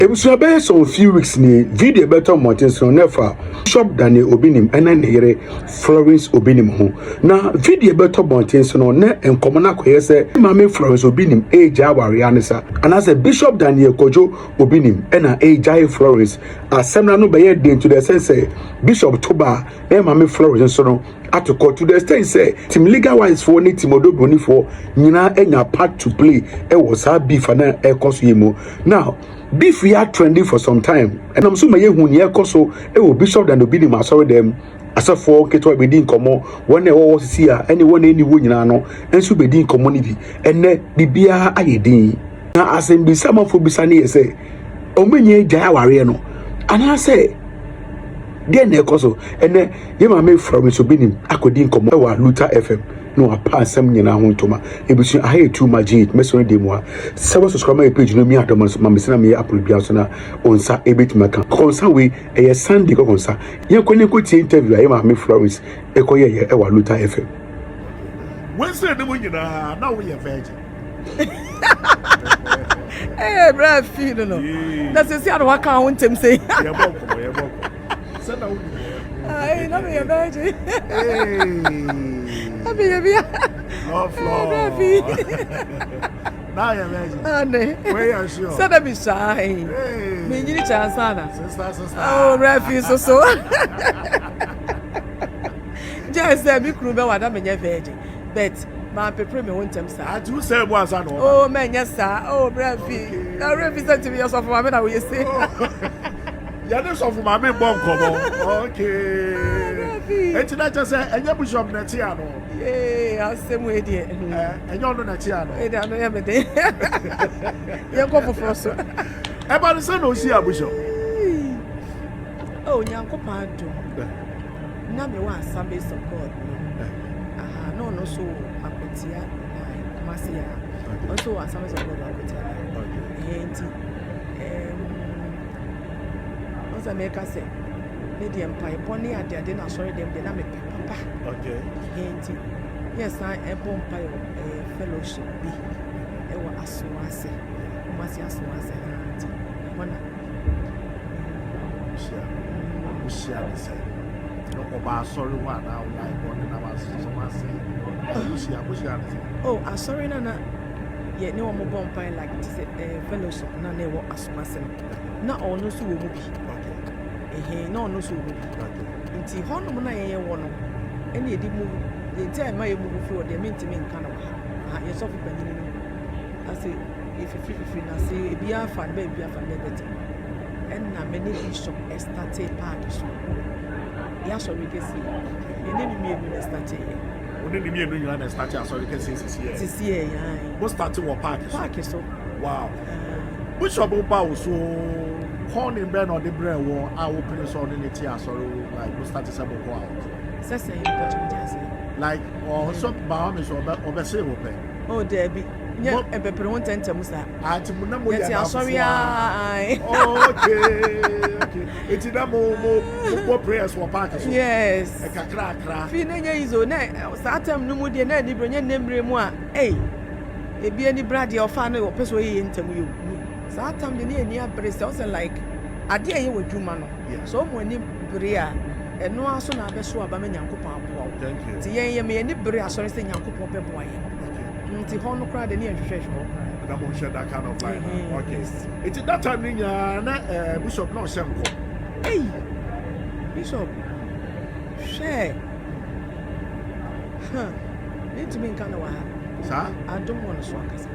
Ebusua, bɛyɛ some few weeks ni, video bɛtɔ mmɔnten so na ɛfa Bishop Daniel Obinim ɛne ne yere Florence Obinim ho. Na video bɛtɔ mmɔnten so no, na nkɔmɔ no akɔyɛ sɛ maame Florence Obinim ɛregya awareɛ ne sa anaasɛ Bishop Daniel Kojo Obinim ɛna ɛregyae Florence. Asɛm no ano bɛyɛ den to the extent sɛ Bishop Toba na maame Florence nso no atokɔ, to the extent sɛ team Legal Wives foɔ ne team Odobronifoɔ nyinaa anya part to play ɛwɔ saa beef a na ɛkɔ so yi mu. Now, beef yi trending for some time, ɛnam so ma yɛhu nea ɛkɔ so ɛwɔ Bishop Daniel Obinim asɔre dɛm. Asɔfoɔ nketewa bɛdi nkɔmmɔ, wɔn a ɛwɔ hɔ sisi a ɛne wɔn a ɛni hɔ nyinaa no nso bɛdi nkɔmmɔ no bi. Ɛnɛ biribiara ayɛ din na asɛmbisa amanfoɔ bisa ne yɛ sɛ ɔmo nyɛ gyae awareɛ no anaasɛ deɛ na ɛkɔ so. Ɛnɛ yɛ maame Florence Obinim akɔdi nkɔmmɔ ɛwɔ Aluta FM na wapa asɛm nyinaa ho ntoma. Ebusua, aha yɛ Too Much Gate. Mɛsɔrɔ de mu a sɛ wɔ subscribe ma yɛ page no mi adɔm nso ma mesina meyɛ upload bia so na ɔnsa ebɛtumi aka kɔkɔnsa. Wei ɛyɛ Sunday kɔkɔnsa. Yɛnkɔ ne nkɔ tie interview a yɛ maame Florence ɛkɔ yɛyɛ ɛwɔ Aluta FM. Wednesday ne mu nyinaa na woyɛ virgin? Ee, brɛ fi no na sisi ano waka ho ntɛm sɛ. Yɛbɔ nkɔmɔ, yɛbɔ nkɔmɔ sɛ na wo Ayi, na meyɛ virgin na meyɛ bia. Love. Brɛ fi. Na yɛ virgin. Ane. Wei yɛ sure. Sɛ na mi saa yi menyini kyɛ ansa na. Sister, sister. Oh, brɛ fi so gye sɛ mi kunu bɛ wa na menyɛ virgin, but maa pepere mi ho ntɛm saa. Ati wo sɛ mu ansa na ɔba? Oh, mɛnyɛ saa. Oh, brɛ fi na brɛ fi sɛ ntumi yɛ sɔfo maame na woyɛ se. Yɛne sɔfo maame bɔ nkɔmɔ, okay. Eti na kyerɛ sɛ ɛnyɛ bishop na ɛte ano? Yee, asɛm wei deɛ. Ɛnyɛ ɔno na ɛte ano? Ɛde ano yɛ me den, yɛnkɔ foforɔ so. Ɛba no sɛ na osi a bishop? Oh, Nyankopɔn adom, na mewɔ Assemblies of God no aha, na ɔno nso wɔ Akwatia 9, Kumase a ɔno nso wɔ Assemblies of God wɔ Akwatia 9. Ɛhɛ, nti ɔn sɛ meka sɛ me deɛ, mpaebɔ ne adeade na asɔre dɛm deɛ na mepɛ papa. Ɛhɛ, nti yɛsan ɛbɔ mpae wɔ fellowship bi ɛwɔ Asoase, Kumase Asoase ha, nti ɛhɔ na. Wohyia, wohyia ne sɛ na ɔba asɔre hɔ anaa like ɔne nam asɔm ase? Wohyia, wohyia ne sɛ? Oh, asɔre na yɛ ne wɔn bɔ mpae like te sɛ fellowship na ɛwɔ Asomase no, na ɔno nso wɔ mu bi. Ɛhɛn, na ɔno nso wɔ mu bi. Nti hɔnom na yɛyɛ wɔ no, ɛna yɛde mu deɛ nti a ɛma yɛ mu firi wɔ deɛ mentumi nka no wɔ ha aha. Yɛ sɔfo panyin no ase yɛfifiri fifiri n'ase, ebi afa ne bɛɛ, ebi afa ne bɛɛ bɛtɛ, ɛna me ne bishop ɛstart park so yɛasɔre kɛseɛ, yɛne ne mmienu na ɛstart yɛ. Wo ne ne mmienu nyinaa na start asɔre kɛseɛ sisi yɛ? Sisi yɛ yan. Mo start wɔ park so? Park so. Wow. Bishop ba wo so, kɔɔne bɛn na ɔde brɛ wɔ a wopene sɛ ɔne ne te asɔre, like mo start sɛ mokɔ out? Sɛ yɛ mpɔkyɛ mo gye ase. Like ɔsɔ baa mi sɛ ɔbɛ ɔbɛse wo pɛ? Oh, daabi, nyɛ ɛpɛpɛrɛ ho ntɛntɛm saa. Ati mo na mo yɛ Yɛte asɔre a. Oh, okay, eti na mo bɔ prayers wɔ park so? Yes. Ɛkakra akra. Fi ne nyɛ yi so na saa tam no mu deɛ na ani bere nyɛ nne mmerɛ mu a, ei, ebi ani bere adeɛ ɔfa no ɔpɛ sɛ ɔyɛ yɛ ntɛm yɛ o. Saa tam deɛ ne yɛ ani abere sɛ ɔsɛ like adeɛ a ɛyɛ wɔ adwuma no sɛ ɔmo ani bere a, ɛno ara so na abɛso aba ma Nyankopɔn aboa wo. Thank you. Nti yɛn yɛ mɛ yɛn ani bere asɔre sɛ Nyankopɔn bɛboa yɛn. Nti hɔ no koraa deɛ ne yɛn hwehwɛ hwɛ hɔ koraa. Na mo nhyɛ that kind of line? Yes. Eti that time ne nyinaa na bishop na ɔhyɛ nkɔ? Ei, Bishop hwɛ, huh, mentumi nka no wɔ ha. Saa. Adom wɔ no so ankasa.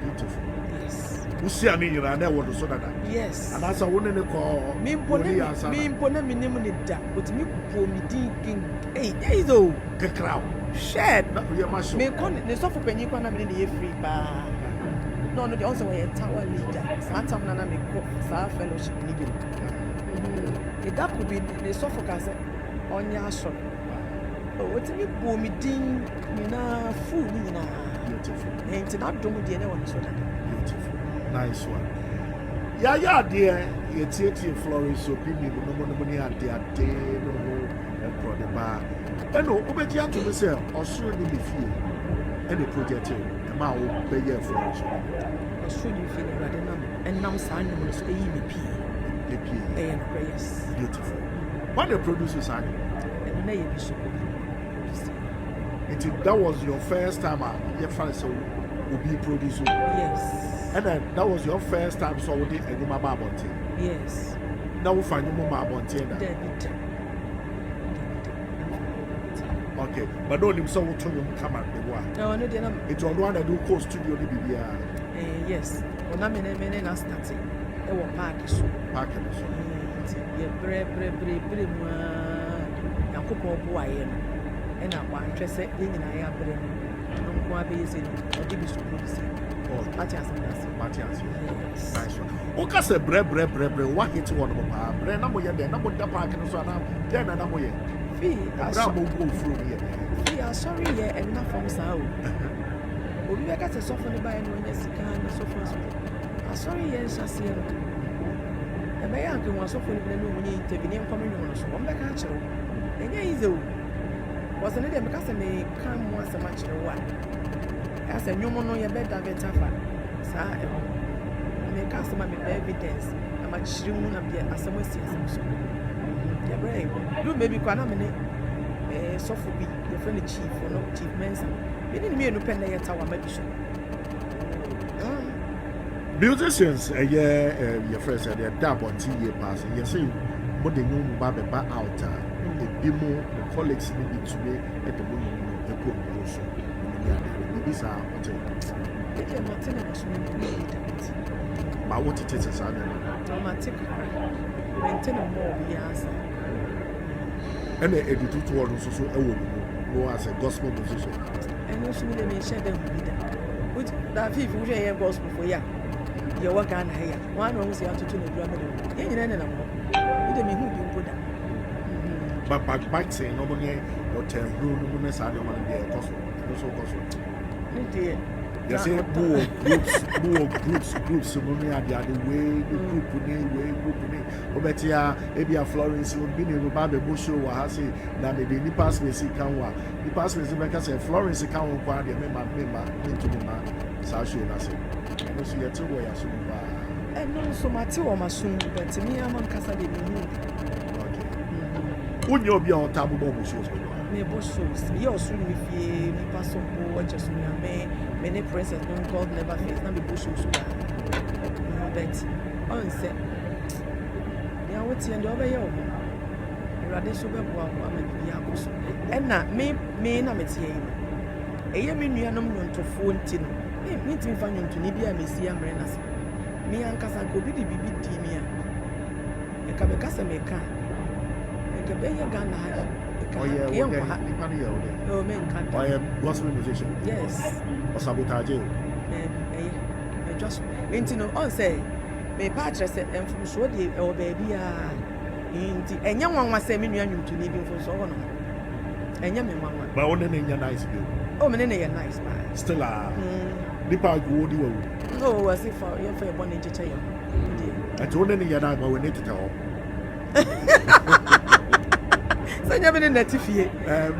Beautiful. Yes. Wosia ne nyinaa na ɛwɔ no so dada? Yes. Anaasɛ wo ne ne kɔ? Mi mpo Wɔ ne ansa mi na mpo na menim ne da, otumi bɔ mi din king, ei, ei o. Kekra wo. Hwɛ. Na oyɛ ma hyew. Mekɔ ne sɔfo panyin kɔ na mene ne yɛ free paa, na ɔno deɛ ɔn sɛ wɔyɛ tower leader. Saa tam na mekɔ saa fellowship ne bi no, ɛda ko bi ne sɔfo ka sɛ ɔnyɛ asɔre, otumi bɔ mi din nyinaa full ne nyinaa. Beautiful. Nti n'adom deɛ ne wɔ ne so dada. Beautiful, nice one. Yɛayɛ adeɛ, yɛtietie Florence Obinim no mo ne ade ade no ho nkorɔ ne baa, ɛna wobɛgye ato no sɛ ɔsoro ne me fie ɛne project ɛma. ɛmaa wo bɛyɛɛ Florence Obinim? Ɔsoro nnwom fie na Awurade nam ɛnam saa nnwom no so ɛyii me pie. Epie. Ɛyɛ nokorɛ, yes. Beautiful. Hwan na produce saa nnwom? Ɛno na ɛyɛ Bishop Obi produce. Nti that was your first time a yɛfa no sɛ obi produce? Yes. Ɛna that was your first time sɛ wode nnwom aba abɔnten? Yes. Na wofa nnwom ma abɔnten da? Dabi da. Dabi da. Na mefa nnwom abɔnten. Okay, but na onim sɛ woto nnwom kama de wo a? Ɔno deɛ na. Nti ɔno ana de wokɔɔ studio ne biribiara? Eh, yes. Ɔna me ne na start ɛwɔ park so. Park no so. Nti yɛbrɛ brɛ brɛ brɛ mu aa, Nyankopɔn boaeɛ no, ɛna wanhwɛ sɛ yɛn nyinaa yɛabrɛ no, ɔno nko ara bɛyɛ sɛ no ɔde bi so produce. Ate asɛm no ase? Mate ase. Yes. Nice one. Woka sɛ brɛ brɛ brɛ brɛ, woahete wɔ no mo paa. Brɛ na moyɛ dɛn? Na moda park no so anaa dɛn na na moyɛ? Fii ɛberɛ a asɔ mogu ofuro no yɛ dɛn? Fii asɔre yɛ ɛnna fam saa o. Obi bɛka sɛ sɔfo no baeɛ na ɔnya sika na sɔfo asɔre. Asɔre yɛ nhyɛseɛ no. Ɛbɛyɛ anka hu asɔfo no bi na ne wɔn nyɛ interview ne nkɔm nnwom no so. Wɔn bɛka akyerɛ wo. Ɛnyɛ easy o. Wɔsɛ ne deɛ meka sɛ meka mo asɛm akyerɛ wo a, ɛyɛ sɛ nnwom no yɛbɛda bɛta fa saa ɛhɔ. Meka asɛm a mepɛ evidence na makyerɛ mu na mede asɛm asi asɛm so. Yɛbrɛ yɛ. Duru mmerɛ bi koraa na me ne sɔfo bi yɛfrɛ no Chief, ɔno Chief Mensa. Me ne no mmienu pɛ na ɛyɛ tawa ma bi so. Musicians ɛyɛ yɛfrɛ sɛ deɛ ɛda abɔnten yie paa sɛ yɛsɛ mo de nnwom ba bɛba out a, ebi mo mo colleagues no bi tumi de mo nnwom no ɛkɔ nnuro so mo ne ade biribi saa ɔte? Me deɛ mate na maso no bi da nti. Ma wo tete sɛ saa nneɛma no? Na mate kakra. Mente no mmɔɔ biara saa. Ɛna edututoɔ no nso so ɛwɔ mo mu mo as a gospel musician? Ɛno nso mi de menhyɛ da hu bi da. Wotu da fifi wohwɛ yɛn gospel fo yi a yɛwɔ Ghana ha yi a, wɔn a na wɔn sɛ yɛatoto no adura mene wo. Yɛn nyinaa nenam hɔ. Mi de mehu bi mpo da. But backbiting no mo ne ɔtɛnhuro no mu ne saa nneɛma no deɛ ɛkɔ so, ɛno nso kɔ so? Ne deɛ. Yɛsɛ mo wɔ groups, mo wɔ groups groups mu ne ade ade, wei ne group ne wei group ne wobɛte a, ebi a Florence obi ne no ba abɛbɔ show wɔ ha sei na mede nipa asomasi ka ho a, nipa asomasi bɛka sɛ Florence ka ho nko ara deɛ mema mema mentumi ma saa show no ase. Ɛno nso yɛte wɔ yɛ aso mu paa. Ɛno nso mate wɔ m'aso mu, but me ama nkasa deɛ mehu bi. Okay, wonyɛ obi a ɔtaa bobɔ mo shows dodo a? Mebɔ shows. Meyɛ ɔsoro ne fie, nipa so bo, ɔkyɛ so nyame, me ne Princess no God Never Fails na mebɔ shows paa. But ɔnsɛ nea woteɛ deɛ ɔbɛyɛ wo ho, Awurade nso bɛboa wo ama biribi akɔ so. Ɛna me na meteɛ yi no, ɛyɛ me nuanom nnwontofoɔ nti no, me mentumi fa nnwontoni bi a mesi ammerɛ no ase. Me ankasa nka obi de biribi dii me a, nka meka sɛ meka a, nka ɛbɛyɛ Ghana ha nka ha Ɔyɛ nka wo yɛnkɔ dɛn? ha. Nipa no yɛ wo dɛn? Oh, menka da. Ɔyɛ gospel musician? Yes. Ɔsabotage o? Daabi, ɛyɛ ɛdwa so nti no ɔn sɛ mepa akyerɛ sɛ mfomsoɔ deɛ ɛwɔ baabi a, nti ɛnyɛ nwanwa sɛ me nua nnwomtoni bi mfomsoɔ wɔ no ho, ɛnyɛ me nwanwa. But wo ne ne nyɛ nice bio? Oh, me ne ne yɛ nice paa. Still a nipa a wo di wawu. Oh, wɔse fa yɛmfa yɛ bɔne nkyekyɛ yɛn ho deɛ. Ɛnti wo ne ne yɛ nice ma w'ani tetɛ hɔ? Sɛ nyɛ me ne nɛte fie,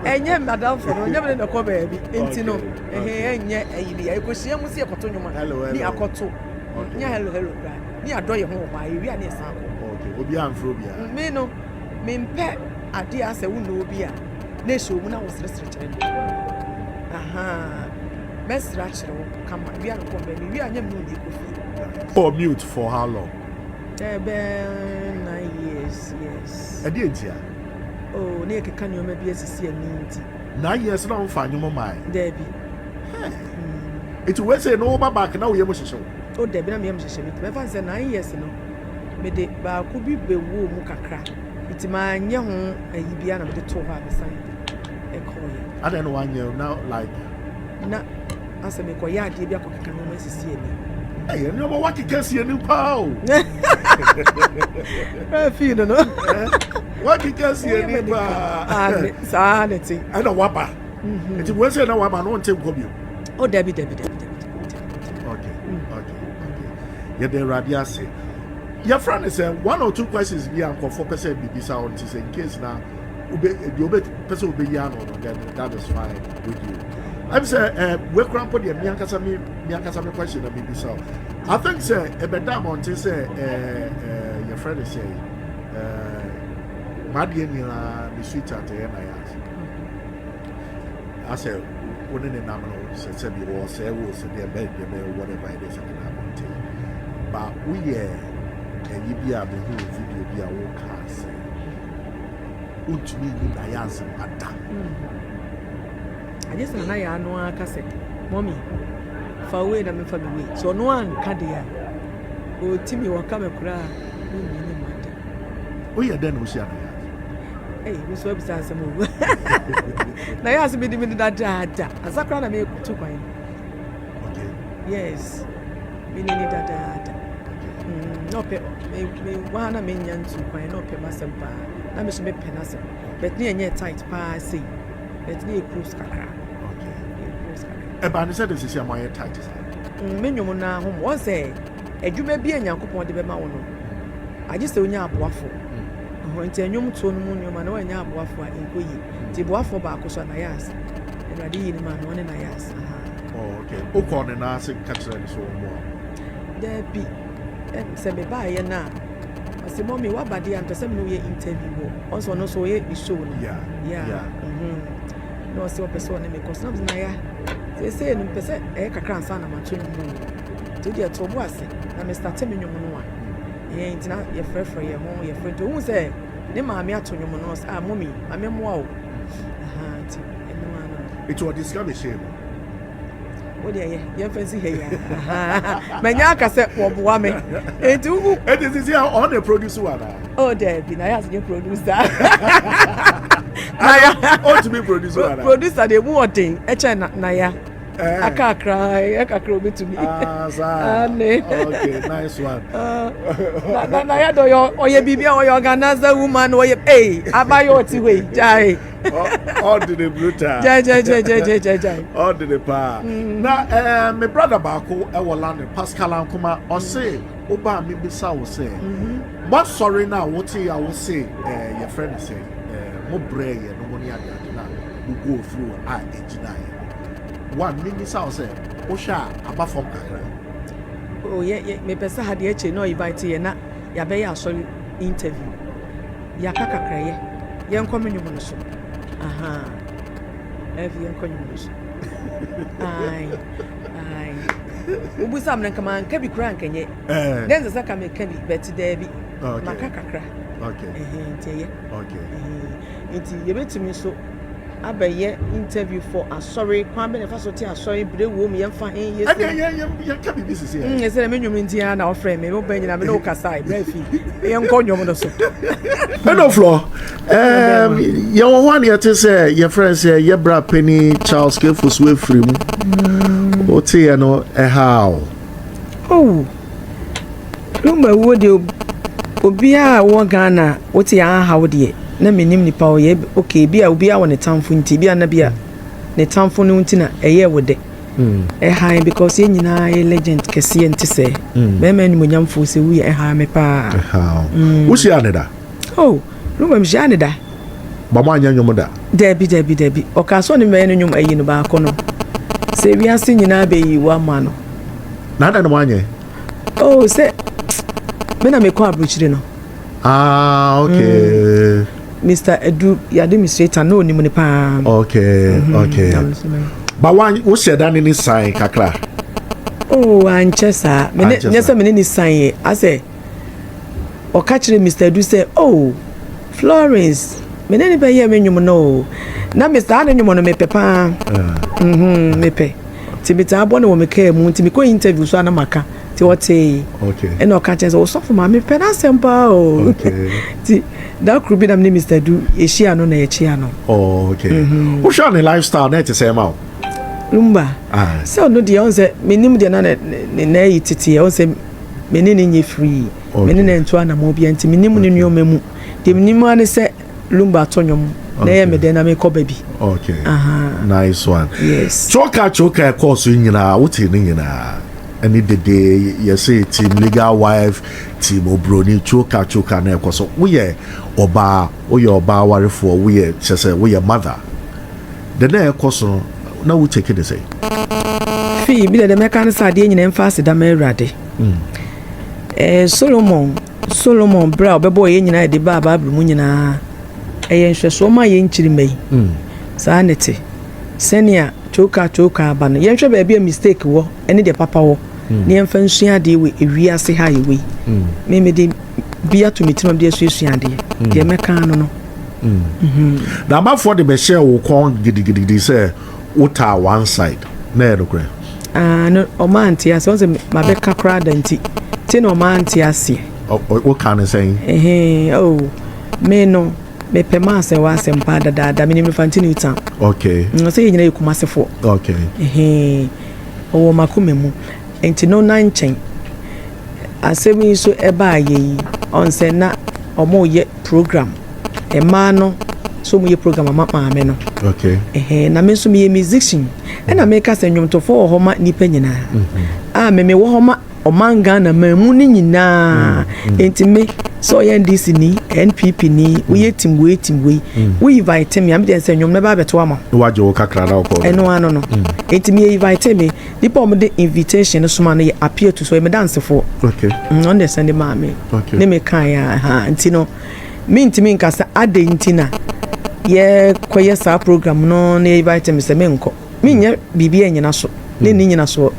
ɛnyɛ madamfo no, nyɛ me ne nɛkɔ baabi nti no ɛhɛn ɛnyɛ ɛyi bi ɛkɔhyia mu sɛ yɛkɔto nnwom a Hello, ne hello. akɔto nyɛ hello hello koraa ne adɔ yɛ ho wɔ hɔ a yɛwie a ne yɛsan akɔ. Okay, obiara mfrɛ obiara? Me no mempɛ adeɛ a sɛ wonnɔ obi a na ɛhyɛ wo mu na woseresere kyerɛ no. Aha, mɛsere akyerɛ wo kama wie a mekɔ mbɛ mewie a nyɛ me ne wo na ɛkɔ fie. For mute for how long? Ɛbɛn 9 years, yes. Ɛdeɛ ntia? Oh, ne yɛkeka nneɛma bi asisi ani nti. 9 years na womfa nnwom mae? Daabi. Nti wei sɛ no woba back na woyɛ mu hyehyɛ wo? O dabi, na meyam hyehyɛ me nti mɛfa no sɛ 9 years no mede baako bi bɛwɔ mu kakra nti manyɛ ho ayi biara na mede too hɔ a mesan ɛkɔɔyɛ. Adɛn na woanyɛ na like? Na asɛ mekɔyɛ adeɛ bi akɔkeka nneɛma asisi ani. Ɛyɛ nneɛma wakeka si ani paa o. Fii no wakeka si ani paa. Saa ne te. Ɛna waba nti wei sɛ na waba no wonte nkɔ bio? O dabi, dabi, dabi, dabi. Okay, yɛde Awurade ase. Yɛfrɛ no sɛ one or two questions bi a nkɔfoɔ pɛ sɛ bibisa wo, nti sɛ in case na wobe deɛ wobɛ pɛ sɛ wobɛyi ano no, then that is fine with you. Ɛm sɛ ɛɛ wekura mpo deɛ mi ankasa mi mi ankasa mi question na mi bisa o. I think sɛ ɛbɛda abɔnten sɛ ɛɛ ɛɛ yɛfrɛ no sɛ ɛɛ m'adeɛ nyinaa me sweetheart ɛyɛ na yɛ ase. Asɛ wo ne ne nam no sɛ sɛbi ɔsɛe wo sɛ deɛ bɛn deɛ bɛn whatever it is ɛbɛda abɔnten. Ba woyɛ ɛyi bi a mehu video bi a woka sɛ wontumi nyi Nayaz mma da. Agye sɛ Nana Yaa no ara ka sɛ, Mummy, fa wei na memfa me wei. Sɛ ɔno anka deɛ a, ɔtumi ɔka me koraa a, menyi ne mma da. Woyɛ dɛn na wohyia Nayaz? Ei, wo nso abisa asɛm o. Nayaz mede me dadaada. Ansa koraa na metu kwan. Okay. Yes. Me ne ne dadaada. Mm, na ɔpɛ me me waa na menya ntu kwan na ɔpɛ m'asɛm paa. Na me nso mepɛ n'asɛm. But ne yɛnyɛ tight paa sei. But ne yɛ close kakra. Okay. Yɛ close kakra. Ɛbaa ne sɛ de sisi a moayɛ tight saa. Mm, me nnwom no ara ho wɔn sɛ adwuma bi a Nyankopɔn de bɛma wo no, agye sɛ wonya aboafo. Ɛhɔ nti nnwom toɔ no mu nneɛma na woannya aboafo a ɛnkɔ yie. Nti boafoɔ baako so a Nayas. Awurade yii no maa me, ɔne Nayas. Aha. Oh, okay. Wokɔɔ ne nan ase ka kyerɛɛ no sɛ ɔmmoa wo? Daabi. Sɛ mebaeɛ no a, ɔse mɔmi waba deɛ a mpɛ sɛ me ne wo yɛ interview wɔ. Ɔno sɛ ɔno nso ɔyɛ ne show no. Yeah. Yeah. Yeah. Mm-hmm. Na ɔse ɔpɛ sɛ ɔne me kɔ so. Na mese Naya, seesei no mepɛ sɛ ɛyɛ kakra ansa na mato nnwom o. Nti wodeɛ to wo bo ase na me starte me nnwom no a. Ɛɛ nti na yɛfrɛfrɛ yɛn ho yɛfrɛ nti ohun sɛ ne maame ato nnwom no ɔse ah mɔmi maame mmoa o. Aha nti ɛno ara no. Nti ɔde sika bɛhyɛɛ mu. Wo deɛ yɛ yɛmfa nsi ha yi a. Manya aka sɛ wɔboa me. Nti wo. Nti sisi a ɔno na produce wa na. Oh daabi na yɛ ase nye producer. Na ya. Ɔntumi produce wa na. Producer deɛ mu ɔden ɛkyɛn na na ya. Eh. Aka akra ɛkakra obetumi. Ah saa. Ane. Okay nice one. Ah, na na na ya dɔ ɔyɛ biribi a ɔyɛ organizer woman ɔyɛ ee abayɛ ɔte hɔ yi gyae. Ɔde ne brutal. Gyae gyae gyae gyae gyae gyae gyae. Ɔde ne paa. Na ɛɛ eh, me brother baako ɛwɔ London Pascal Ankoma ɔse woba a mebisa wo sɛ moasɔre no a wote a wose ɛɛ yɛfrɛ no sɛ ɛɛ mo brɛ yɛ no mo ne ade ade no a mo go through a ɛgyina yɛ no one mebisa wo sɛ wohwɛ a aba fam kakra. Oh yɛ yɛ mepɛ sɛ ha deɛ akyire na ɔinvite yɛ na yɛabɛyɛ asɔre interview. Yɛaka kakra yɛ yɛnkɔ me nwom no so ahaa ɛfi yɛnkɔ nwom no so ae ae wobusa me no nka manka bi koraa nka nyɛ eh. dɛ nsɛ sɛ ka meka bi bɛte daabi maka kakra nti ɛyɛ nti yɛbɛtumi nso abɛyɛ interview for asɔre kwan bɛ na ɛfa so te asɔre bere wɔ mu yɛmfa he yɛ ɛnna yɛn yɛn yɛn ka biribi sisi yɛn. ɛsɛ dɛ me nnwom nti ara na ɔfrɛ me mo bɛn nyina me ne wo kasa brɛ fi yɛn nkɔ nnwom no so. Ɛnna flɔ ɛɛm yɛn wɔ hɔ a na yɛte sɛ yɛfrɛ sɛ yɛ bra panyin Charles Kefo so efiri mu o te yɛ no ɛha o. Oh, Lumba wuo deɛ obiara a wɔ Ghana wote yɛ ahaw deɛ na menim nipa ɔyɛ okay bi a obiara wɔ ne tamfo nti bi a na bi a ne tamfo no nti na ɛyɛ wo dɛ ɛhan because yɛn nyinaa yɛ legend kɛseɛ nte sɛ bɛrima animonyamfoɔ sɛ wuyɛ ɛha me paa. Wohyia ne da? Oh, Lumba mehyia ne da. Ba mo anyɛ nnwom da? Dabi dabi dabi ɔkaa sɛ ɔne mɛyɛ no nnwom ayi no baako no sɛ wiase nyinaa bɛyi wo ama no. Na adɛn na moanyɛ? Oh, sɛ me na mekɔ aburokyire no. Ah, okay. Mr. Edu yɛ administrator na onim ne paa. Okay, okay. Ba wa wo hyɛ da ne ne sign kakra. Oh, ankyɛ saa. Me ne nyɛ sɛ me ne ne sign yɛ. Asɛ ɔka kyerɛ Mr. Edu sɛ, "Oh, Florence, me ne ne bɛyɛ me nnwom no o." Na me saa ne nnwom no mepɛ paa. Mhm, mepɛ. Nti metaa bɔ no wɔ me kaa mu nti mekɔ interview so a na maka nti ɔtee ɛna ɔka kyerɛ sɛ ɔsɔfo maame pɛ n'asɛm paa o nti da koro bi na me ne Mr. Du yɛhyia no na yɛkyia no. Oh, okay. Mm-hmm. Wohwɛ ne lifestyle na ɛte sɛ ma wo? Lumba. Ah. Sɛ ɔno deɛ ɔn sɛ menim deɛ na ne na ayi teteɛ ɔn sɛ me ne ne nyɛ free me ne ne nto anamɔ bia nti menim ne nneɛma mu deɛ menim ara ne sɛ Lumba to nnwom na ɛyɛ me dɛ na mekɔ baabi. Okay. Uh-huh. Nice one. Yes. Choka choka ɛkɔɔ so nyinaa wote ne nyinaa ɛne dede yɛsɛ team legal wife team obroni choka choka na ɛkɔ so woyɛ ɔbaa woyɛ ɔbaa warefoɔ woyɛ kyɛ sɛ woyɛ mother de na ɛkɔ so no na wo take ne sɛ? Fii bi dɛ mɛka no sɛ adeɛ nyinaa mfa aseda ma Awurade. Solomon, Solomon berɛ a ɔbɛbɔɔ yɛn nyinaa de baa Bible mu nyinaa, ɛyɛ nhwɛsoɔ ma yɛn nkyirimma yi. Saa ne te. Sɛnea tooka tooka aba no, yɛnhwɛ baabi a mistake wɔ ne deɛ papa wɔ, na yɛmfa nsua adeɛ wɔ ewiase ha a yɛwɔ yi. Me mede bi ato me tirim a mede asuasua adeɛ. Deɛ mɛka ano no. Na amanfoɔ de bɛhyɛɛ wo kɔn gidigidigidi sɛ wotaa one side, na ɛyɛ nokorɛ? Ah, no, ɔma ante aseɛ. Ɔn sɛ mabɛka koraa da nti, nti na ɔma ante aseɛ. Woka ne sɛn? Ɛhɛn, oh, me no, mepɛ maa sɛ wɔ asɛm paa dadaada, menim no Fante New Town. Sɛ yɛ nyina yɛ Kumasefoɔ. Ɛhɛn, ɔwɔ m'akoma mu. Nti no na nkyɛn. Asɛm yi nso ɛbaa yɛ yi, ɔn sɛ na ɔmo yɛ program. Mmaa no sɛ ɔmo yɛ program ama maame no. Ɛhɛn, na me nso meyɛ musician. Ɛna meka sɛ nnwomtofoɔ wɔ hɔ ma nnipa nyinaa. A me mewɔ hɔ ma ɔman Ghana man mu no nyinaa. Enti me sɛ ɔyɛ NDC ni, NPP ni, woyɛ team wei team wei, wo invite me a, me deɛ sɛ nnwom no bɛba abɛto ama wo. Wagye wo kakra na wokɔ. Ɛno ano no. Enti me invite me, nipa a wɔde invitation no soma no yɛ appear to so ɔyɛ me dansefoɔ. Ɔno na ɛsɛnde maa me. Ne me kaeɛ a, ha nti no mentumi nka sɛ adɛn nti na yɛkɔyɛ saa program no na invite me sɛ menkɔ. Menyɛ biribi a ɛnyina so ne nni nyinasoɔ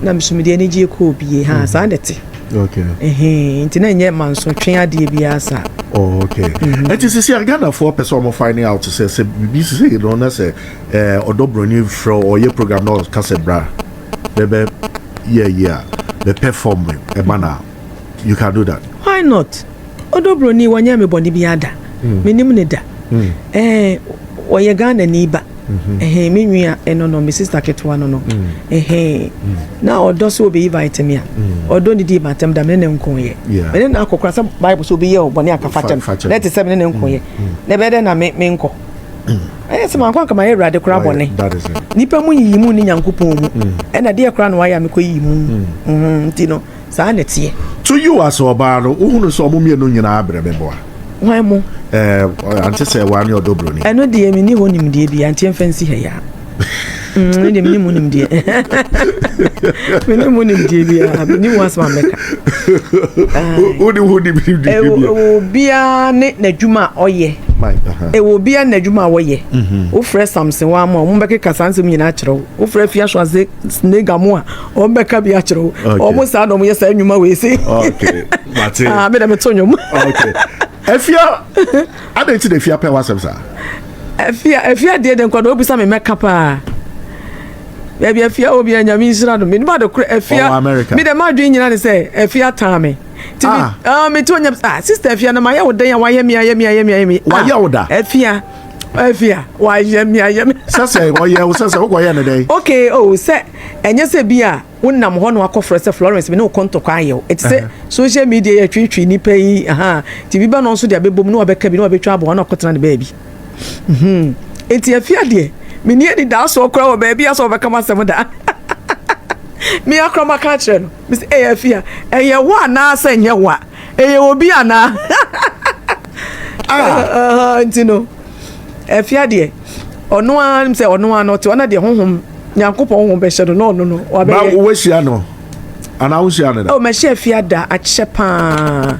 na meso mede anigyeɛ kɔɔ bie ha saa na ɛte. Nti na ɛnyɛ mansotwe adeɛ biara saa. Oh, okay. Ɛnti sisi a Ghanafoɔ pɛ sɛ ɔmo find out sɛ sɛ biribi sisi no na sɛ ɔdɔ broni frɛ ɔyɛ program na ɔka sɛ bra bɛbɛ yɛ yi a bɛ perform ɛma na you can do that. Why not? Ɔdɔ broni wɔnyɛ me bɔne biara da. Menim ne da. Ɔyɛ Ghanani ba. Ɛhɛn, me nua ɛno no, me sister ketewa no no. Ɛhɛn, na ɔdɔ sɛ obi invite me a, ɔdɔ ne di matam da me ne ne nko yɛ. Me ne no akɔ koraa sɛ Bible sɛ obi yɛ ɔbɔne anka fa kyɛ no. Na ɛte sɛ me ne ne nko yɛ. Na ɛbɛyɛ dɛn na me menkɔ? Ɛyɛ sɛ mankɔ anka mayɛ Awurade koraa bɔne. Nipa mu yiyi mu ne Nyankopɔn mu. Ɛna deɛ koraa na wayɛ a mekɔ yiyi mu. Nti no, saa na ɛteɛ. To you as ɔbaa no, wohunu sɛ ɔmo mmienu nyinaa brɛ me boa? Hwan mo? Ɛɛ, ante sɛ waa ne ɔdɔ broni. Ɛno deɛ menni hɔ nimdeɛ bi, ante mfa nsi ha yi a. Ɛno deɛ menni mu nimdeɛ. Menni mu nimdeɛ biara, menni mu asɛm a mɛka. Wode ho nimdeɛ biara. Ɛwɔ obiara ne n'adwuma a ɔyɛ. Ɛwɔ obiara ne n'adwuma a wɔyɛ. Wofrɛ Samson waa mo a, wɔn bɛkeka saa nsɛm nyinaa akyerɛ wo. Wofrɛ Afia Schwarzenegger mo a, wɔn bɛka bi akyerɛ wo. Wɔn saa na wɔn yɛ saa nnwuma wei se. Okay. Mate. Ah, me na meto nnwom. Okay. Afia, adɛn nti na Afia pɛ w'asɛm saa? Afia, Afia deɛ de nkɔdɔ obisa me mɛka paa. Baabi Afia wɔ bia Nyame nhyira no. Menim ade korɔ Afia. Ɔwɔ America. Me dɛ m'adwene nyina ne sɛ Afia taa me. Ti me, ah, me ti onyam, ah, sister Afia na mayɛ wo dɛn a wayɛ me ayɛ me ayɛ me ayɛ me. Wayɛ wo da? Afia, Afia, wayɛ me ayɛ me. Sɛ sɛ ɔyɛ wo sɛ sɛ wokɔyɛ ne dɛn? Okay, oh, sɛ ɛnyɛ sɛ bi a wonam hɔ na wakɔfrɛ sɛ Florence me ne wo kɔ ntɔkwa ayɛ wo. Ɛte sɛ social media yɛ twetwe nnipa yi, aha, nti bi ba no nso de abɛbom na wabɛka bi na wabɛtwa aboa na wakɔtena ne baabi. Mhm. Nti afia deɛ, menni anidasoɔ koraa wɔ baabi a sɛ wɔbɛka m'asɛm da. Me akora maka akyerɛ no, mese ɛyɛ afia, ɛyɛ wo anaasɛ ɛnyɛ wo a, ɛyɛ obi anaa? Ah. Nti no, afia deɛ, ɔno ara sɛ ɔno ara no ɔte ɔno deɛ honhom Nyankopɔn honhom bɛhyɛ no na ɔno no wabɛyɛ. Ba woahyia no anaa wohyia no da? Oh, mahyia afia da akyɛ paa.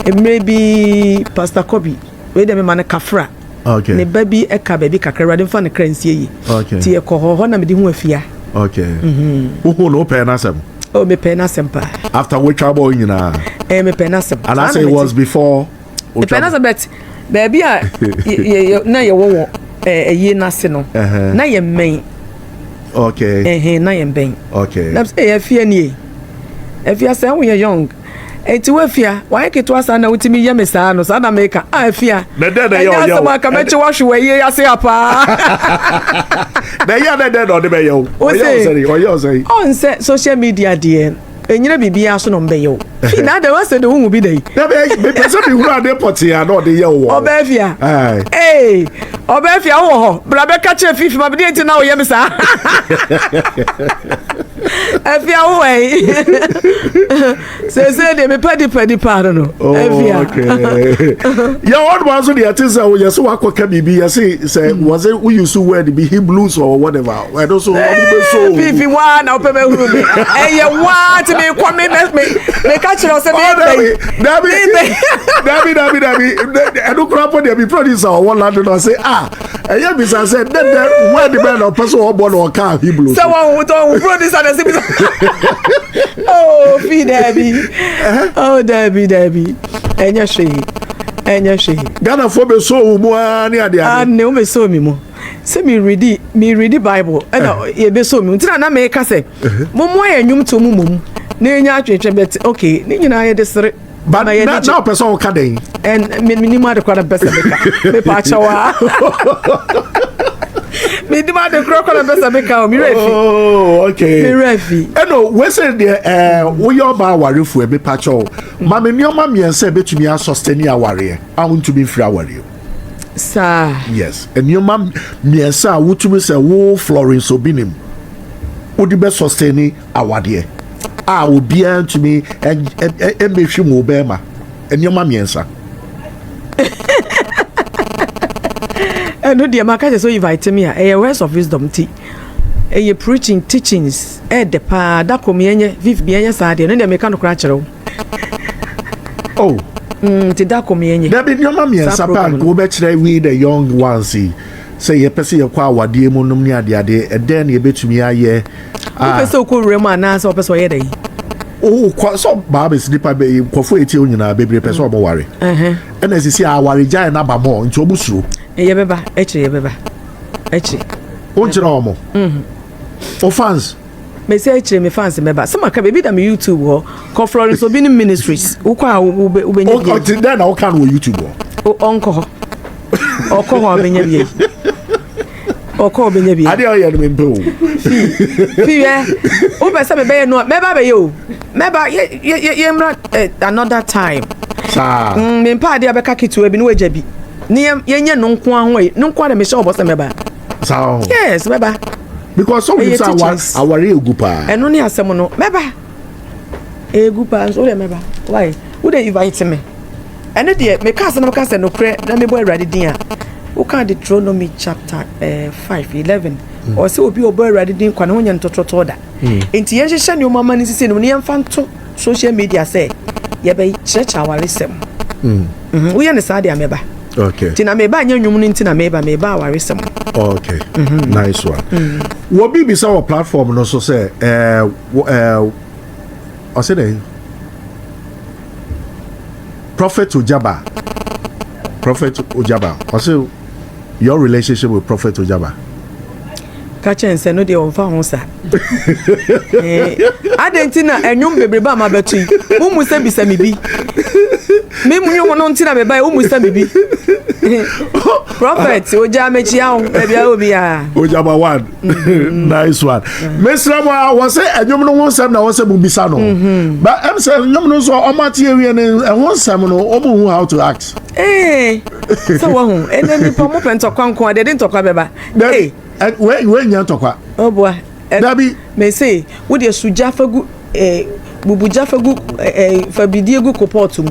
Mmerɛ bi Pastor Kobi, wei deɛ mema no kafra. Okay. Ne ba bi ɛka baabi kakra, Awurade mfa ne kra nsie yi. Okay. Nti yɛkɔ hɔ, hɔ na mede hu afia. Okay. Wohu no wopɛɛ n'asɛm? Oh, mepɛɛ n'asɛm paa. After wotwa bɔɔ nyinaa? Eh, mepɛɛ n'asɛm. Anaasɛ it was before? Mepɛɛ n'asɛm but baabi a na yɛwɔ wɔ ɛyie n'ase no, na yɛ mmɛn. Okay. Ɛhɛn, na yɛ mbɛn. Okay. Na sɛ ɛyɛ afia nie. Afia sɛ woyɛ young. Enti wo afia, wayɛ ketewa saa na wotumi yɛ me saa no, saa na meka. Ah, afia. Na dɛn na ɛyɛ ɔyɛ wo? Ɛnyɛ asɛm a ka mɛkye wahwe wɔ ayie ase ha paa. Na ɛyɛ dɛ dɛn na ɔde bɛyɛ wo? Ɔyɛ wo sɛn? Ɔyɛ wo sɛn? Ɔn sɛ social media deɛ, ɛnyina biribiara so na ɔmbɛyɛ wo. Fi na adɛn wasɛ de wohu bi da yi. Mepɛ sɛ mehunu ade pɔtee a na ɔde yɛ wo wɔ. Ɔbaa fia. Ee, ɔbaa fia wowɔ hɔ. Bra bɛka kyerɛ Fifi ma me deɛ nti na woyɛ me saa. Afia wo wɔ yi. Sese deɛ mepɛ dipa dipa no no. Oh, Afia. okay. Yɛ wɔn mo nso deɛ ɛte sɛ yɛ sɛ wakɔ ka biribi yɛ sɛ sɛ wɔsɛ woyi so word bi Hebrews or whatever ɛno so wɔn bɛ so. Fifi waa na wopɛ bɛhuru mi. Ɛyɛ waa ti mi kɔ mi mɛ mi mi ka kyerɛ sɛ mi bɛ yi. Dabi dabi dabi dabi ɛno kura pɔ deɛ mi producer ɔwɔ London ɔsɛ ah. Ɛyɛ bisa sɛ dɛ dɛ word bɛn na ɔpɛ sɛ ɔbɔ na ɔka Hebrew. Sɛ wɔn ho tɔn ho producer na ɛsɛ bisa. Oh fi daabi. Oh daabi daabi. Ɛnyɛ hwee. Ɛnyɛ hwee. Ghanafoɔ bɛ so wo mu ara ne adeade. Ane wo bɛ so mi mu. Sɛ mi redi mi redi Bible ɛna yɛ bɛ so mi mu. Nti na na meka sɛ mo mo ayɛ nnwom to mu mom na yɛnya atwetwe bɛt okay ne nyinaa yɛde sere. But na na ɔpɛ sɛ ɔka dɛn? Ɛn mi mi nim ade kora na mpɛ sɛ meka. Mepa akyɛw a. Mi nim ade kora kora na mpɛ sɛ meka o. Mi rɛ fi. Oh, okay. Mi rɛ fi. Ɛnna wese deɛ ɛɛ woyɛ ɔbaa awarefo ɛmi pa kyɛw. Maame nneɛma mmiɛnsa ebetumi asɔstɛni awareɛ a wontumi nfiri awareɛ. Saa. Yes, nneɛma mmiɛnsa a wotumi sɛ wo Florence Obinim wode bɛ sɔstɛni awadeɛ a obiara ntumi mmɛhwim wo bɛrima nneɛma mmiɛnsa. Ɛno deɛ maka kyerɛ sɛ invite me a ɛyɛ words of wisdom nti ɛyɛ preaching teachings ɛɛdɛ paa da koro yɛnyɛ viv yɛnyɛ saa deɛ ɛno deɛ meka no koraa kyerɛ wo. Oh. Nti da koro yɛnyɛ. Dabi nneɛma mmiɛnsa paa nka wobɛkyerɛ we the young ones yi sɛ yɛpɛ sɛ yɛkɔ awadeɛ mu nom ne adeade ɛdɛn na yɛbɛtumi ayɛ. Wopɛ sɛ wokɔ wura mu anaasɛ wopɛ sɛ ɔyɛ dɛn? Wokɔ sɛ baa bɛsi nipa bɛ nkurɔfoɔ etie wo nyinaa bebree pɛ sɛ ɔmo ware. Ɛna sisi aware gyae no aba mɔ nti ɔmo suro. Yɛbɛba akyire yɛbɛba akyire. Wonkyerɛ ɔmo? Wo fans? Mesi akyire me fans mɛba. Sɛ maka baabi da me YouTube hɔ. Kɔ Florence Obinim Ministries. Wokɔ a wobɛnya bi. Ɔte dɛn na woka no wɔ YouTube hɔ? Ɔnkɔ hɔ. Ɔkɔ hɔ a ɔbɛnya bi. Ɔkɔ ɔbɛnya bi. Adeɛ ɔyɛ no mempɛ o. Fi fi yɛ wopɛ sɛ mebɛyɛ no a mɛba bɛyɛ o. Mɛba yɛ yɛ yɛ mmra eh, another time. Saa. Mm, mempɛ adeɛ a bɛka ketewa bi na wagya bi. Ne yɛ yɛnyɛ no nko ara ho ayi. No nko ara na mehyɛ ɔbɔ sɛ mɛba. Saa o. Yes, mɛba. Because sɛ wonim sɛ aware egu paa. Ɛno ne asɛm no. Mɛba. Egu paa nso wode mɛba. Why? Wode invite me. Ɛno deɛ, meka asɛm na meka sɛ nokorɛ na mebɔ Awurade din a, woka Deuteronomy chapter 5, 11, ɔsɛ obi a ɔbɔ Awurade din kwa ne ho nyɛ no tɔtrɔtɔɔ da. Enti yɛnhyehyɛ nneɛma ma no nsisi no na yɛmfa nto social media sɛ yɛbɛkyerɛkyerɛ awaresɛm. Woyɛ no saa deɛ a mɛba. Okay. Nti na meba nyɛ nnwom no nti na meba, meba awaresɛm. Okay. Nice one. Wɔ bi bisa wɔ platform no so sɛ ɛɛ ɛɛ ɔsɛ dɛ Prophet Ojaba Prophet Ojaba ɔse your relationship with Prophet Ojaba. Ka kyerɛ nsɛ no deɛ ɔmfa ho saa. Eh, adɛn nti na ɛnwom bebrebe a mabɛto yi mo mu sɛ bisa me bi me mu nwom no nti na mebae wo mu sɛ me bi Prophet ogya mekyia wo baabi a obi a Ojaba one Mm-hmm. nice one mesrɛ mo a wɔ sɛ ɛnwom no ho nsɛm na wɔ sɛ mobisa no mm-hmm. but ɛm sɛ nnwom no nso ɔmo ate awie no ɛho nsɛm no ɔmo hu how to act ee sɛ wɔho ɛnɛ nipa mo pɛ ntɔkwa nko a deɛ de ntɔkwa bɛba wei nyɛ ntɔkwa ɔboa dabi mese wodeɛ sugya fa gu bubu gya fa gu fa bidie gu kopɔɔto mu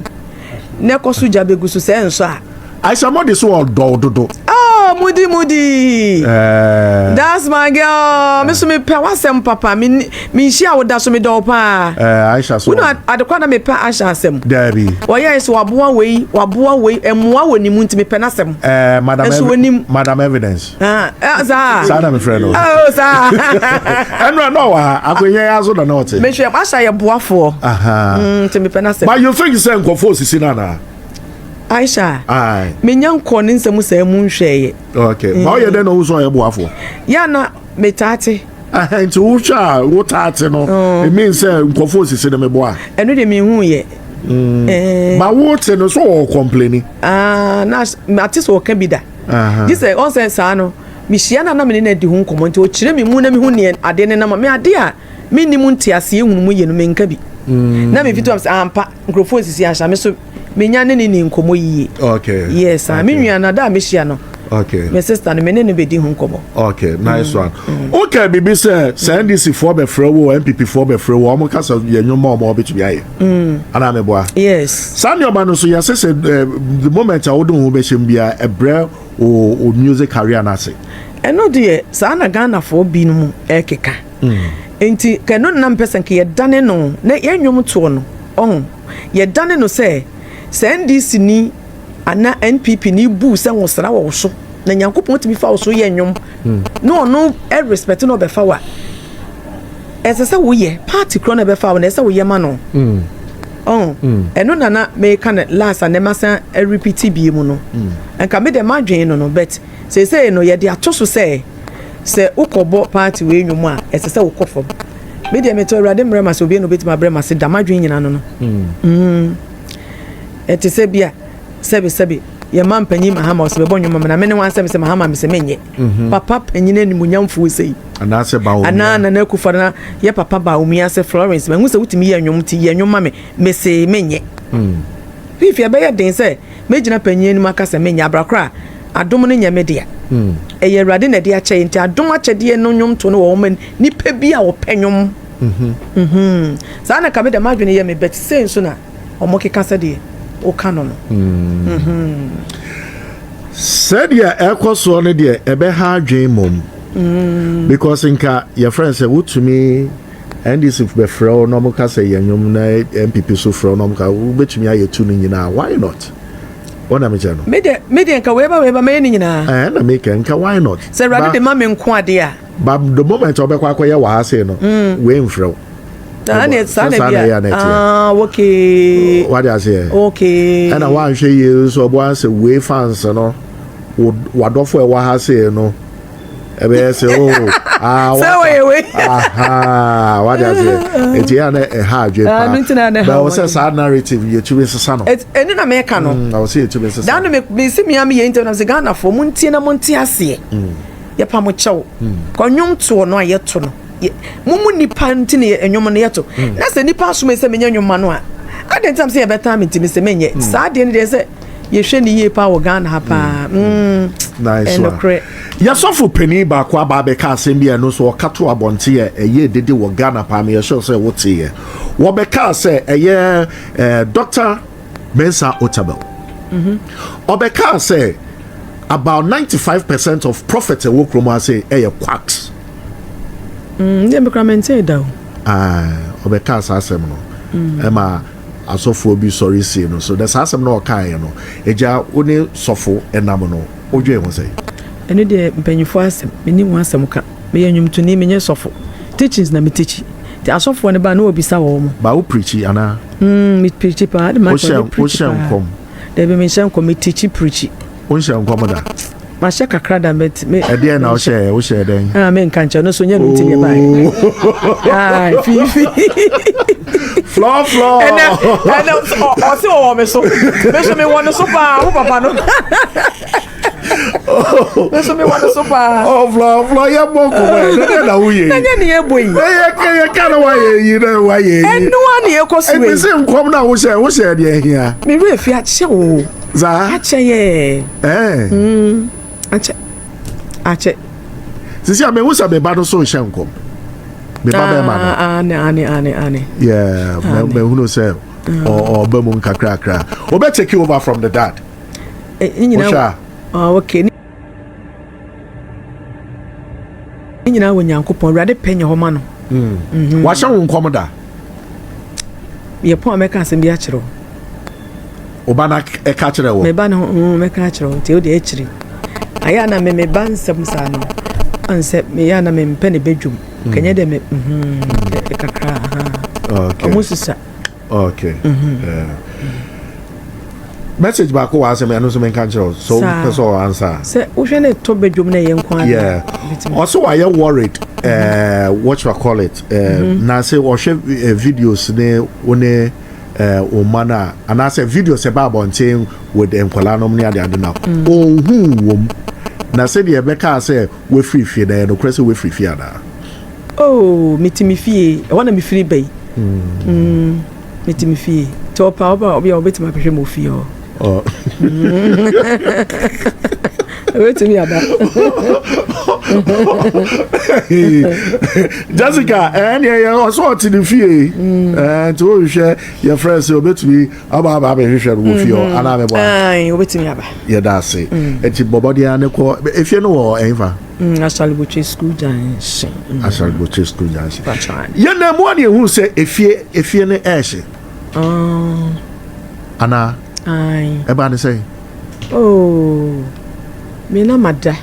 na ɛkɔ so gya bɛgu so sɛ ɛnsɔ a Aisha Modi so ɔdɔ wo dodo. Oh, Mudi Mudi. Eh. That's my girl. Me so me pɛ w'asɛm papa. Me me nhyia wo da so me dɔ wo paa. Eh, Aisha so. Wo na adekwa na me pɛ Aisha asɛm. Dabi. Wɔyɛ sɛ waboa wei, waboa wei, ɛmoa wɔ ne mu nti me pɛ n'asɛm. Eh, Madam Ɛso onim. Madam Evidence. Ah, eh, saa. Saa na me frɛ no. Oh, saa. Ɛnura na ɔwɔ ha, akonnwa yi aso na na ɔte. Mehwɛ, Aisha yɛ boafoɔ. Aha. Nti me pɛ n'asɛm. But you think sɛ nkɔfo osisi no anaa? Aisha, menya nkɔɔ ne nsɛm saa mu nhwɛeɛ. Okay. Ma ɔyɛ dɛn na ɔhu sɛ ɔyɛ boafoɔ? Yɛ na metaa te. Nti wohwɛ a wotaa te no, it means sɛ nkurɔfoɔ osisi no meboa. Ɛno deɛ menhu yɛ. Ba wote no so ɔwɔ kɔmpleni. Ah, na mate sɛ ɔka bi da. Gye sɛ ɔn sɛ saa no, mehyia no a na me ne no adi ho nkɔmmɔ nti ɔkyerɛ me mu na mehu neɛ adeɛ no nam me adeɛ a menni mu nteaseɛ hunu mu yie no menka bi. Na mefitu am sɛ ampa nkurɔfoɔ nsisi ahyɛ me so menya ne ne ni nkɔmmɔ yie. Okay. Yes, ah, me nua no da a mehyia no. Okay. Me sister no me ne no bɛdi ho nkɔmmɔ. Okay, nice mm. one. Okay, biribi sɛ sɛ NDC foɔ bɛfrɛ wo NPP foɔ bɛfrɛ wo wɔn kasa yɛ nnwuma wɔn wɔbɛtumi ayɛ. Mm. Anaa meboa. Yes. Saa nneɛma no so yɛsɛ sɛ eh, the moment a wode wo ho bɛhyɛ mu biara ɛbrɛ o o music career no ase. Ɛno deɛ saa na Ghanafoɔ binom ɛkeka. Mm. Nti kɛno na mpɛ sɛ nka yɛdane no na yɛn nnwom toɔ no ɔho yɛdane no sɛ sɛ NDC ni ana NPP ni bu sɛ nwosra wɔ wo so na Nyankopɔn tumi fa wo so yɛ nnwom na ɔno respect na ɔbɛfa wo a ɛsɛ sɛ woyɛ party korɔ na ɛbɛfa wo na ɛsɛ sɛ woyɛ ma no ɔn ɛno na na meka no last a na masan repeat bie mu no nka me deɛ madwen no no but seesei no yɛde ato so sɛ sɛ wokɔbɔ party wei nnwom a ɛsɛ sɛ wokɔ fam me deɛ metɔ awurade mmerɛ ma sɛ obi na obɛtumi abrɛ ma se da madwen nyina no no mm. Ɛte sɛ bi a sɛbesɛbe yɛn ma mpanyin Mahama ɔsɛ bɛbɔ nnwom ma na me ne ho asɛm sɛ Mahama mesɛ menyɛ mhm. papa panyin animuonyamfoɔ sei anaasɛ Bawumia anaa Nana Akufo na yɛ papa Bawumia sɛ Florence mahu sɛ wotumi yɛ nnwom nti yɛ nnwom ma me mese menyɛ mm. fifi ɛbɛyɛ den sɛ mɛgyina panyin anim aka sɛ menyɛ abrakora a adom no nyɛ me dea mm. ɛyɛ awurade na ɛde akyɛ nti adom akyɛdeɛ no nnwom to no wɔ wɔn nipa bi a wɔpɛ nnwom mhm. Mhm. saa na ka me dɛm adwene yɛ me bɛt sei nso na wɔkeka sɛdeɛ woka no no. Mm. Sɛdeɛ ɛkɔ soɔ no deɛ ɛbɛha adwene mmom. Mm. Because nka yɛfrɛ sɛ wotumi NDC bɛfrɛ wo na wɔka sɛ yɛ nnwom na NPP so frɛ wo na wɔka wobɛtumi ayɛ tu no nyinaa why not? Wɔn na mekyɛ no. Me deɛ me deɛ nka wei ba wei ba mɛyɛ ne nyinaa. Ɛɛ na meka nka why not? Sɛ Awurade de ma me nko adeɛ a. But the moment ɔbɛkɔ akɔyɛ wɔ ha sei no, mm. wei mfrɛ wo. Saa na saa na bi a ah okay. Wade aseɛ. Okay. Ɛna wanhwɛ yie nso ɔbɔ asɛ wei fans no wadɔfo ɛwɔ ha sei no ɛbɛyɛ sɛ o oh, ah sɛ wɔyɛ wei. Aha wade aseɛ eti yɛ na ɛha adwe ah, paa bɛ wɔ sɛ saa narrative yɛtumi sesa no. Ɛnu na mɛka no. Ɛwɔ sɛ yɛtumi sesa. Dan no mi si mi ami yɛ ntɛm na sɛ Ghana fo mo ntie na mo nte aseɛ. Mm. Yɛpa mo kyɛw. Kɔ nnwom toɔ no a yɛto no mo mu nipa nti ne nnwom no yɛto mm. na sɛ nipa asom sɛ menyɛ nnwom ma no a adɛn nti na sɛ yɛbɛtaa me ntimi sɛ menyɛ mm. saa deɛ no deɛ sɛ yɛhwɛ ne yie paa wɔ Ghana ha paa mm. ɛnokorɛ yɛsɔfo panin baako aba abɛka asɛm bi a ɛno nso ɔka to abɔnten a ɛyɛ dede wɔ Ghana paa meyɛ sure sɛ woteeɛ wɔbɛkaa sɛ ɛyɛ eh, Dr. Mensah Otabil ɔbɛkaa sɛ about 95 percent of prophets ɛwɔ kurom ase ɛyɛ quacks. Mm, deɛ mekora mentee da o. Ɔbɛkaa saa asɛm no mm. ɛma asɔfoɔ bi sɔre sie no so na saa asɛm no ɔkaeɛ no agya wo ne sɔfo ɛnam no wodwen ho sɛ ɛno deɛ mpanyinfoɔ asɛm menni ho asɛm ka meyɛ nnwomtoni menyɛ sɔfo teachings na metikyi nti asɔfoɔ no ba na wɔbisa wɔ mo ba wo preachi anaa mm, me preachi paa de ma wohyɛ nkɔm Dabi menhyɛ nkɔm, me teachi preachi. Wonhyɛ nkɔm da? Mahyɛ kakra da but me. Ɛdeɛn na wohyɛ wohyɛ dɛn? Ah me nka nkyɛn no so nyɛ no nti ne bae. Ah fifi. Flɔ flɔ. Ɛnɛ ɛnɛ ɔse ɔwɔ me so. Me so me wɔ no so paa wo papa no. Me so me wɔ no so paa. Oh flɔ flɔ yɛ bɔ nkɔmɔ yɛ ne deɛ na woyɛ yi. Ɛnyɛ ne yɛ bɔ yi. Ɛyɛ yɛ ka na wayɛ yi na wayɛ yi. Ɛnoa ne yɛ kɔ so yi. Ebi se nkɔm na wohyɛ wohyɛ deɛ hia. Me werɛ fi akyɛ o. Zaa. Akyɛ yɛ. Ɛɛ. Mm, akyɛ. Akyɛ. Sisi a mehu sɛ me ba no so nhyɛ nkɔm. Me ba bɛrima no. Ah, ane, ane, ane, ane. Yeah, mehunu sɛ ɔba mu nkakrakra. Ɔbɛ take over from the dad. Eh, Wohwɛ a. Ah, okay. Ne nyinaa wɔ Nyankopɔn. Awurade pɛ nyɛ hɔ ma no. Mm. Mm-hmm. Wahyɛ wo nkɔm da? Yɛ pɔn a mɛka asɛm bi akyerɛ wo. Wo ba no ɛka kyerɛ wo? Me ba no mm, mɛka akyerɛ wo nti wo deɛ akyiri. Ayɛ a na me me ba nsɛm saa no. Ansɛ meyɛ a na mempɛ ne bɛdwom. Mm. Kɛnyɛ dɛ me mm, kakra. Okay. Ɔmo sisa. Okay. Mm-hmm. Yeah. Message baako wɔ asɛm ɛno nso menka nkyerɛ wo so pɛ sɛ ɔwɔ ansa. Sɛ wohwɛ ne tɔ badwom na ɛyɛ nko ara. Yeah. Ɔsɛ wayɛ worried uh, what you call it uh, mm-hmm. na sɛ ɔhwɛ uh, videos ne wo ne wo mma no a anaasɛ videos ɛba abɔnten with nkwadaa nom ne adeade no a ɔnhu wom na sɛdeɛ ɛbɛkaa sɛ wafiri fie na ɛyɛ nokorɛ sɛ wafiri fie anaa. Oh, mete me fie. Ɛhɔ na mefiri ba yi. Mm. Mm, mete me fie. Nti ɔpa ɔba obi a ɔbɛtumi abɛhwɛ me ofie hɔ. Oh. Obetumi aba. Jessica, ɛn deɛ yɛ ɔsɛ ɔte ne fie. Ɛn nti wohwehwɛ yɛ frɛ sɛ obetumi aba aba abɛhwehwɛ no wɔ fie hɔ anaa bɛbɔ a. Ayi, obetumi aba. Yɛda ase. Nti bɔbɔdeɛ ne kɔ efie no wɔ ɛnfa. Ashalibotwe School Junction. Ashalibotwe School Junction. Yɛn na mu a na ehu sɛ efie efie no ɛɛhye. Anaa. Ɛbaa ne sɛn? Oh, me na mada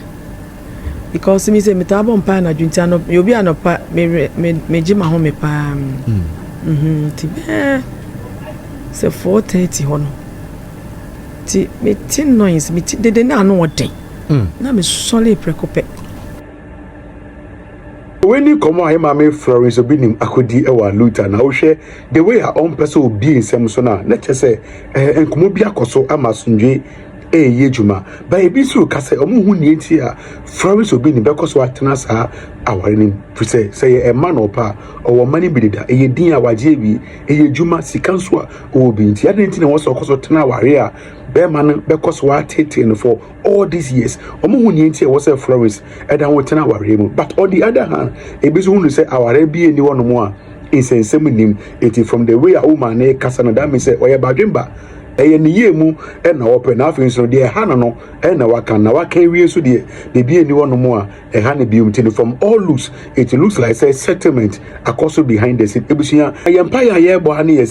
because me sɛ metaa bɔ mpae anadwo nti anɔ meyɛ obi anɔpa me me megye m'ahome paa. Mm. Mhm, nti bɛɛ sɛ 4:30 hɔ no nti mete noise mete dede na ano ɔden mm. na mesɔre prɛko pɛ. Wei ne nkɔmmɔ a yɛn maame Florence Obinim akɔdi wɔ Aluta na wohwɛ the way a ɔmpɛ sɛ obie nsɛm so no a na kyerɛ sɛ eh, nkɔmmɔ bi akɔ so ama asomdwe ɛreyɛ adwuma. Ba ebi nso reka sɛ ɔmo hu nea nti a Florence Obinim bɛkɔ so atena saa aware no mu firi sɛ sɛ yɛ ɛma na ɔpɛ a ɔwɔ mma no bi deda ɛyɛ din a wagye awie ɛyɛ adwuma sika nso a ɔwɔ bi nti adɛn nti na ɛwɔ sɛ ɔkɔ so tena aware a bɛrima no bɛkɔ so atetee no for all these years ɔmo hu nea nti a ɛwɔ sɛ Florence ɛda ho tena awareɛ mu but on the other hand ebi nso hu no sɛ awareɛ bi nni hɔnom a nsɛnsɛm nnim eti from the way a woman no kasa no that means sɛ ɔyɛ badwemba ɛyɛ ne yie mu ɛna ɔpɛ na afei nso no deɛ ɛha no no ɛna waka na waka awie nso deɛ biribi nni hɔnom a ɛha no bio nti no from all looks it looks like sɛ settlement akɔ so behind the scene ebusua yɛn mpaeɛ a yɛrebɔ ha no yɛ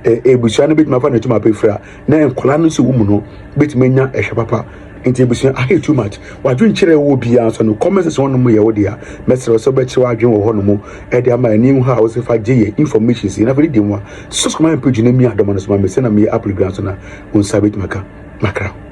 sɛ ebusua no betumi afa ne ntoma apɛfira na nkwadaa no nso wɔ mu no betumi anya ɛhwɛ papa nti abusua I hate too much wadwen kyerɛ wɔ biara nso no comment section hɔ nom yɛ wo dea mɛsrɛ wo sɛ wobɛkyerɛ w'adwen wɔ hɔ nom ɛde ama ɛne hu a wosɛ fa gye yɛ information si na afei di mu a subscribe ma page no mi adɔma no so ma me sɛ na meyɛ upload biara nso na wo nsa bɛtumi aka makra.